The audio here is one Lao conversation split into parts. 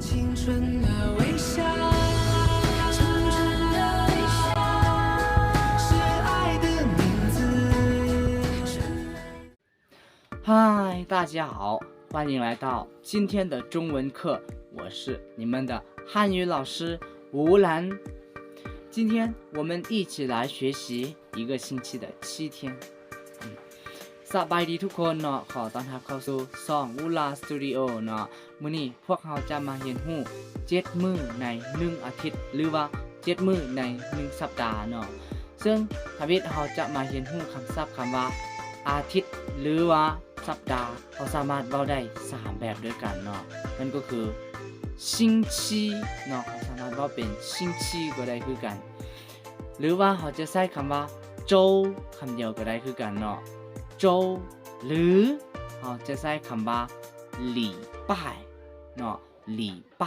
青春的微笑，青春的微笑，是爱的名字。嗨，大家好，欢迎来到今天的中文课，我是你们的汉语老师吴兰。今天我们一起来学习一个星期的七天。 ສະບາຍດີທຸກຄົນເນາະ, ຂໍຕ້ອນຮັບເຂົ້າສູ່ຊ່ອງອູລາສະຕູດິໂອເນາະ. ມື້ນີ້ພວກເຮົາຈະມາຮຽນຮູ້ເຈັດມື້ໃນໜຶ່ງອາທິດ ຫຼືວ່າເຈັດມື້ໃນໜຶ່ງສັບດາເນາະ. ເຊິ່ງທຳອິດເຮົາຈະມາຮຽນຮູ້ຄຳສັບຄຳວ່າອາທິດ ຫຼືວ່າສັບດາ. ເຮົາສາມາດເວົ້າໄດ້ສາມແບບດ້ວຍກັນເນາະ, ນັ້ນກໍຄື 星期 ເນາະ, ເຮົາສາມາດເວົ້າເປັນ 星期 ກໍໄດ້ຄືກັນ. ຫຼືວ່າເຮົາຈະໃຊ້ຄຳວ່າ 周 ຄຳດຽວກໍໄດ້ຄືກັນເນາະ, 周 ຫຼືເຮົາຈະໃຊ້ຄຳວ່າ 礼拜 ເນາະ, 礼拜.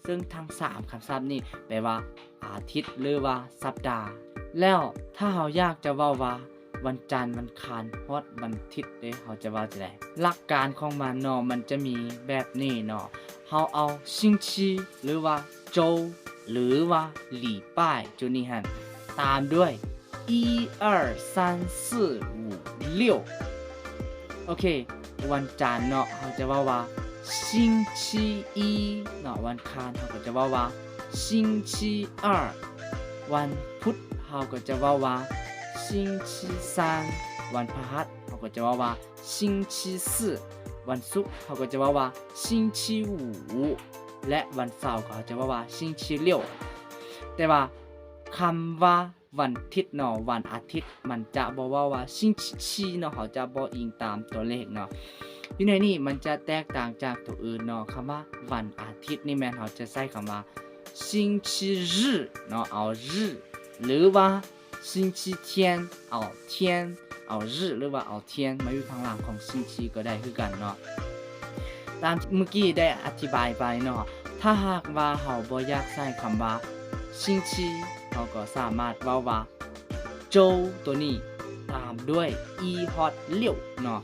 ເຊິ່ງທັງສາມຄຳສັບນີ້ແປວ່າອາທິດ ຫຼືວ່າສັບດາ. ແລ້ວຖ້າເຮົາຢາກຈະເວົ້າວ່າ ວັນຈັນ, ວັນຄານ ຮອດວັນທິດເດ້ ເຮົາຈະເວົ້າຈັ່ງໃດ? ຫຼັກການຂອງມັນເນາະ ມັນຈະມີແບບນີ້ເນາະ, ເຮົາເອົາ 星期 ຫຼືວ່າ 周 ຫຼືວ່າ 礼拜 ຈຸດນີ້ຫັ້ນ ຕາມດ້ວຍ 一二三四五六. ໂອເຄ ວັນຈັນເນາະ ເຮົາຈະເວົ້າວ່າ 星期一 ເນາະ, ວັນຄານເຮົາກໍຈະເວົ້າວ່າ 星期二. ວັນພຸດເຮົາກໍຈະເວົ້າວ່າ 星期三. ວັນພະຫັດເຮົາກໍຈະເວົ້າວ່າ 星期四. ວັນສຸກເຮົາກໍຈະເວົ້າວ່າ 星期五 ແລະ ວັນເສົາກໍເຮົາຈະເວົ້າວ່າ 星期六. ແຕ່ວ່າຄຳວ່າ ວັນທິດເນາະ, ວັນອາທິດ ມັນຈະບໍ່ເວົ້າວ່າ 星期七 ເນາະ, ເຮົາຈະບໍ່ອີງຕາມຕົວເລກເນາະ. ຢູ່ໃນນີ້ມັນຈະແຕກຕ່າງຈາກຕົວອື່ນເນາະ, ຄຳວ່າ ວັນອາທິດນີ້ແມ່ນເຮົາຈະໃຊ້ຄຳວ່າ 星期日 ເນາະ, ເອົາ 日 ຫຼືວ່າ 星期天 ເອົາ 天 ເອົາ 日 ຫຼືວ່າເອົາ 天 ມາຢູ່ທາງຫຼັງຂອງ 星期 ກໍໄດ້ຄືກັນເນາະ. ຕາມທີ່ມື້ກີ້ໄດ້ອະທິບາຍໄປເນາະ, ຖ້າຫາກວ່າເຮົາບໍ່ຢາກໃຊ້ຄຳວ່າ 星期 ເຮົາກໍສາມາດເວົ້າວ່າ 周 ໂຕນີ້ ຕາມດ້ວຍ 一 ຮອດ 六 ເນາະ,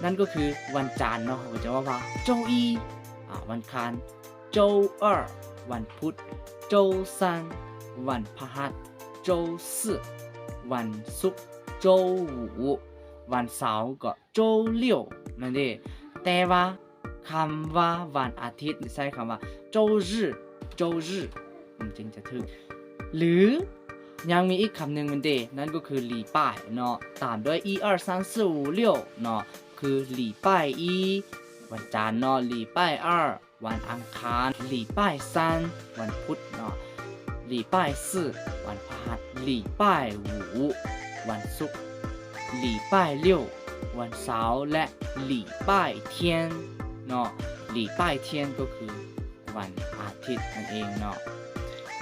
ນັ້ນກໍຄືວັນຈັນເນາະ ເຮົາກໍຈະເວົ້າວ່າ 周一 ອາ ວັນຄານ, 周二 ວັນພຸດ, 周三 ວັນພະຫັດ, 周四 ວັນສຸກ, 周五 ວັນເສົາ ກໍ 周六 ນັ້ນເດ້. ແຕ່ວ່າຄຳວ່າວັນອາທິດໃຊ້ຄຳວ່າ 周日 周日 ມັນຈຶ່ງຈະຖືກ. ຫຼືຍັງມີອີກຄຳໜຶ່ງແມ່ນເດ ນັ້ນກໍຄື 礼拜 ເນາະ, ຕາມດ້ວຍ 一 二 三 四 五 六 ເນາະ, ຄື 礼拜一 ວັນຈັນເນາະ, 礼拜二 ວັນອັງຄານ, 礼拜三 ວັນພຸດເນາະ, 礼拜四 ວັນພະຫັດ, 礼拜五 ວັນສຸກ, 礼拜六 ວັນເສົາ ແລະ 礼拜天 ເນາະ, 礼拜天 ກໍຄືວັນອາທິດນັ້ນເອງເນາະ.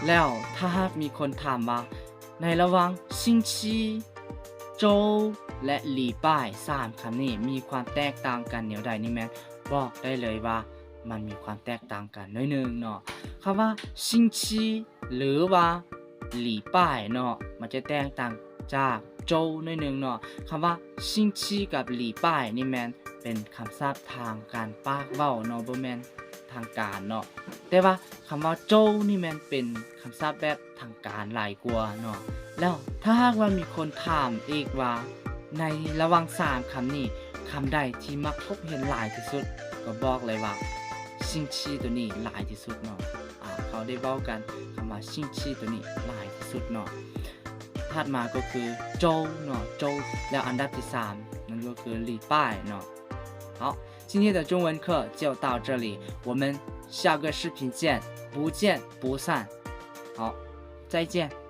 ແລ້ວຖ້າຫາກມີຄົນຖາມວ່າ ໃນລະຫວ່າງ 星期, 周 ແລະ 礼拜 ສາມຄຳນີ້ມີຄວາມແຕກຕ່າງກັນແນວໃດນີ້ ແມ່ນບອກໄດ້ເລີຍວ່າມັນມີຄວາມແຕກຕ່າງກັນໜ້ອຍໜຶ່ງເນາະ. ຄຳວ່າ 星期 ຫຼືວ່າ 礼拜 ເນາະ ມັນຈະແຕກຕ່າງຈາກ 周 ໜ້ອຍໜຶ່ງເນາະ. ຄຳວ່າ 星期 ກັບ 礼拜 ນີ້ແມ່ນເປັນຄຳສັບທາງການປາກເວົ້າເນາະ, ບໍ່ແມ່ນທາງການເນາະ. ແຕ່ວ່າຄຳວ່າ 周 ນີ້ແມ່ນເປັນຄຳສັບແບບ ທາງການຫຼາຍກວ່າເນາະ. ແລ້ວຖ້າຫາກວ່າມີຄົນຖາມອີກວ່າ ໃນລະຫວ່າງສາມຄຳນີ້ ຄຳໃດທີ່ມັກພົບເຫັນຫຼາຍທີ່ສຸດ ກໍບອກເລີຍວ່າ 星期 ໂຕນີ້ຫຼາຍທີ່ສຸດເນາະ. ອາ ເຂົາໄດ້ເວົ້າກັນຄຳວ່າ 星期 ໂຕນີ້ຫຼາຍທີ່ສຸດເນາະ. ຖັດມາກໍຄື 周 ເນາະ, 周 ແລ້ວອັນດັບທີສາມ ນັ້ນກໍຄື 礼拜 ເນາະ. 好，今天的中文课就到这里，我们下个视频见，不见不散。好，再见。